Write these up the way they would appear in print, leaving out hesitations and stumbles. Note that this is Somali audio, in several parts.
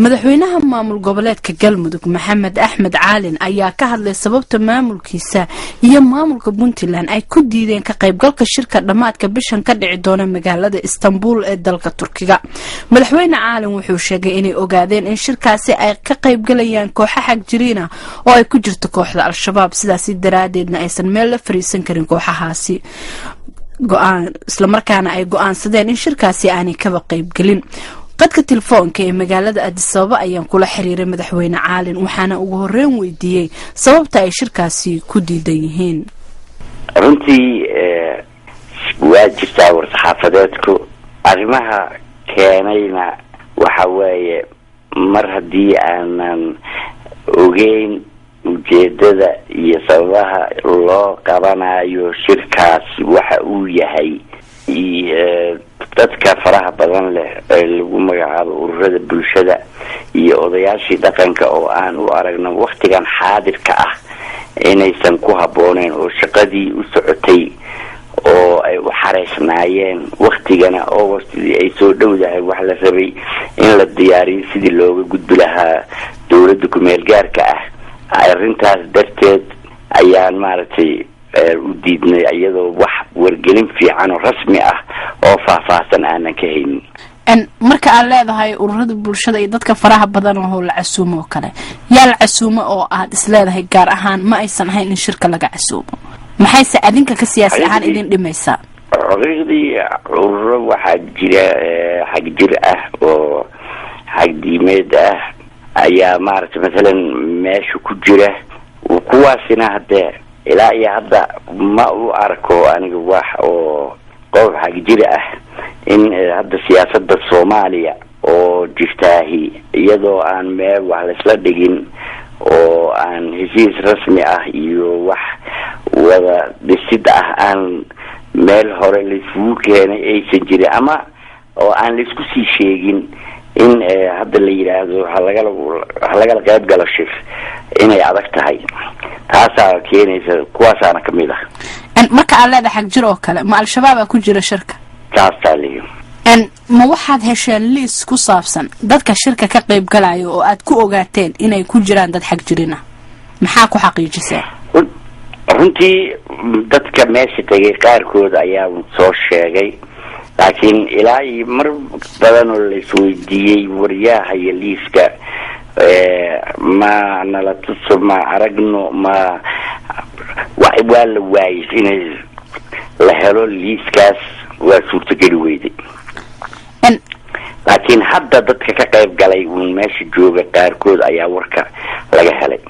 Madaxweynaha maamul goboleedka Galmudug, Maxamed Axmed Caalin, ayaa ka hadlay sababta maamulkiisa iyo maamulka Puntland ay ku diideen ka qaybgalka shirka dhammaadka bishan ka dhici doona magaalada Istanbul ee dalka Turkiga. Madaxweyne Caalin wuxuu sheegay inay ogaadeen in shirkaasi ay ka qaybgalayaan kooxa xagjiriina oo ay ku jirto kooxda Al-Shabaab, sidaasi daraadeedna aysan meel la fariisan karin kooxahaasi go-aan, islamarkaana ay go-aansadeen in shirkaasi aanay kaba qaybgelin. Qadka telefoonka ee magaalada Adisababa ayaan kula xiriiray madaxweyne Caalin, waxaana ugu horeyn weydiiyey sababta ay shirkaasi ku diidan yihiin. Runtii waa jirtaa war-saxaafadeedku. Arrimaha keenayna waxa weeye, mar haddii aanan ogeyn ujeedada iyo sababaha loo qabanayo shirkaas waxa uu yahay, dadka faraha badan leh ee lagu magacaabo ururada bulshada iyo odayaashii dhaqanka oo aan u aragno waktigan xaadirka ah inaysan ku habbooneyn oo shaqadii u socotay oo ay u xareysnaayeen waktigana Augustidii ay soo dhowdahay, wax la rabay in la diyaariyo sidii looga gudbi lahaa dawladda kumeel gaarka ah. Arrintaas darteed ayaan maaragtay u diidnay, iyadoo wax wargelin fiican oo rasmi ah oo faahfaahsan aanan ka haynin. Marka aad leedahay ururada bulshada iyo dadka faraha badan oo la casuumo oo kale, yaa la casuumo oo aad isleedahay gaar ahaan ma aysan ahayn in shirka laga casuumo? Maxayse adinka ka siyaasi ahaan idin dhimaysaa? Xaqiiqdii, ururo waxaa jira xag jir ah oo xag diimeed ah ayaa maaragtay mathalan meesha ku jira. Kuwaasina haddee ilaa iyo hadda ma u arko aniga wax oo qof xag jir ah in hadda siyaasadda Soomaaliya oo jirtaahi, iyadoo aan meel wax laisla dhigin oo aan heshiis rasmi ah iyo wax wada dhisid ah aan meel hore laiskugu keenay aysan jirin, ama oo aan laisku sii sheegin, in hadda la yidhaahdo halagala halagala qayb galo shir inay adag tahay. Taasaa keenaysa, kuwaasaana kamid ah. Marka aad leedahay xag jir oo kale, ma Al-Shabaabaa ku jira shirka? Taasaa liyo. Ma waxaad hesheen liis ku saabsan dadka shirka ka qayb galaya oo aad ku ogaateen inay ku jiraan dad xag jirin ah? Maxaa ku xaqiijiseen? Runtii, dadka meesha tegay qaarkood ayaa soo sheegay, laakiin ilaa iyo mar badan oo laisweydiiyey waryaha iyo liiska ma nala tuso, ma aragno, ma waa la waayay. Inay la helo liiskaas waa suurtageli weyday, laakiin hadda dadka ka qayb galay uun meesha jooga qaarkood ayaa warka laga helay.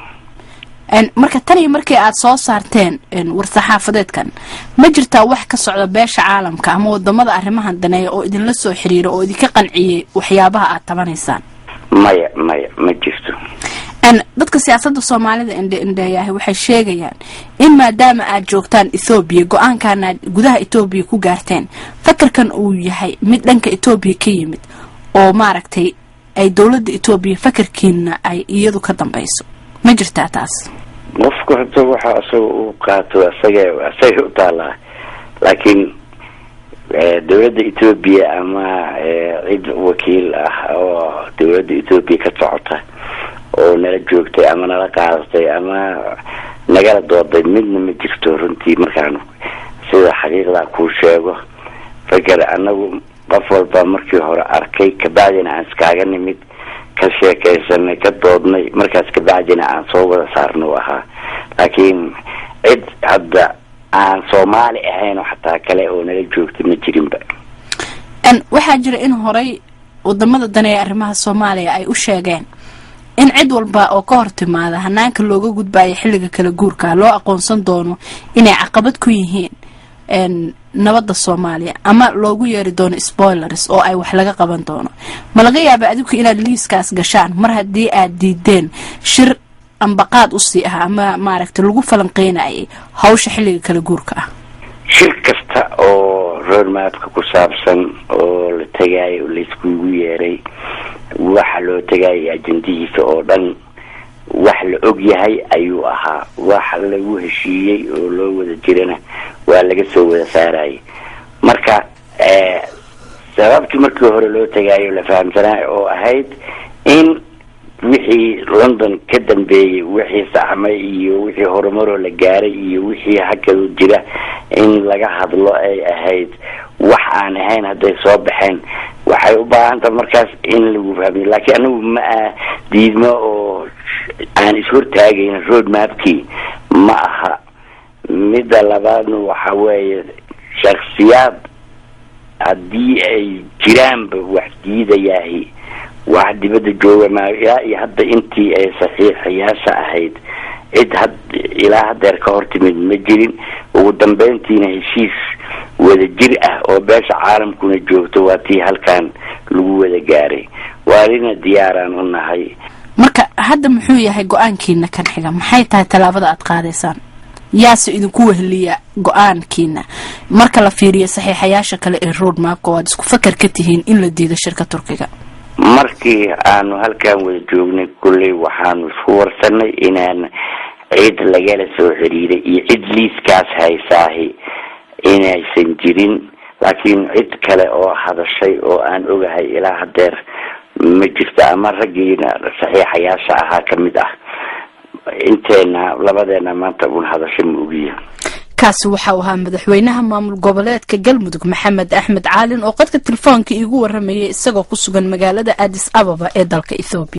Marka tan iyo markii aad soo saarteen war-saxaafadeedkan, ma jirtaa wax ka socda beesha caalamka ama wadamada arrimahan daneeya oo idinla soo xiriira oo idinka qanciyey waxyaabaha aad tabanaysaan? Maya, maya, ma jirto. Dadka siyaasadda Soomaalida indhe indheeyahay waxay sheegayaan in maadaama aad joogtaan Ethoobiya, go-aankaana aad gudaha Etoobiya ku gaarteen, fakarkan uu yahay mid dhanka Etoobiya ka yimid oo maaragtay ay dowladda Etoobiya fakarkiina ay iyadu ka dambayso. Ma jirtaa taas? Qofku hadda waxa isaga u qaato isaga u taalaa, laakiin dowladda Etoobiya ama cid wakiil ah oo dowladda Etoobiya ka socota oo nala joogtay ama nala qaadatay ama nagala dooday midna ma jirto. Runtii, markaan sida xaqiiqdaa kuu sheego, faker anagu qof walba markii hore arkay, kabacdina aan iskaaga nimid, ka sheekaysanay, ka doodnay, markaas kabacdina aan soo wada saarno ahaa. Laakiin cid hadda aan Soomaali ahayn oo xataa kale oo nala joogta ma jirinba. Waxaa jira in horay wadamada dane ee arrimaha Soomaaliya ay u sheegeen in cid walba oo ka hor timaada hanaanka looga gudbayo xilliga kala guurka loo aqoonsan doono inay caqabad ku yihiin nabadda Soomaaliya ama loogu yeeri doono spoilers oo ay wax laga qaban doono. Ma laga yaaba adinku inaad liiskaas gashaan mar haddii aad diideen shir ambaqaad usii ah ama maaragtay lagu falanqeynayay hawsha xilliga kala guurka ah? Shir kasta oo roadmapka ku saabsan oo la tegaayo oo laiskugu yeeray, waxa loo tegayay ajandihiisa oo dhan wax la og yahay ayuu ahaa. Wax lagu heshiiyey oo loo wada jirana waa laga soo wada saarayay. Marka sababtii markii hore loo tegaayo la fahamsanaa oo ahayd In wixii London ka dambeeyey, wixii saxmay iyo wixii horumaroo la gaaray iyo wixii hakadu jira in laga hadlo ay ahayd. Wax aan ahayn hadday soo baxeen, waxay u baahan taha markaas in lagu fahmiyo. Laakiin anigu ma a diidmo oo aan ishortaagayn road mapkii ma aha. Midda labaadna waxa weeye, shaksiyaad haddii ay jiraanba wax diidayaahi, wax dibadda jooga ma ilaa iyo hadda intii ay saxiixayaasha ahayd, cid had ilaa haddeer ka hor timid ma jirin. Ugu dambeyntiina heshiis wada jir ah oo beesha caalamkuna joogto waa tii halkan lagu wada gaaray, waalina diyaaraan u nahay. Marka hadda muxuu yahay go-aankiina kan xiga? Maxay tahay tallaabada aad qaadaysaan? Yaase idinku weheliya go-aankiina marka la fiiriyo saxiixayaasha kale ee road mapka oo aad isku fakar ka tihiin in la diido shirka Turkiga? Markii aanu halkan wada joognay kulley waxaanu isku warsanay inaan cid lagala soo xiriiray iyo cid liiskaas haysaahi inaysan jirin, laakiin cid kale oo hadashay oo aan ogahay ilaa hadeer ma jirto, ama raggiina saxiixayaasha ahaa kamid ah. Inteena labadeena maanta uun hadashay ma ogiya. Kaasi waxa uu ahaa madaxweynaha maamul goboleedka Galmudug, Maxamed Axmed Caalin, oo qadka telefoonka iigu waramayay isagoo ku sugan magaalada Addis Ababa ee dalka Ethoobiya.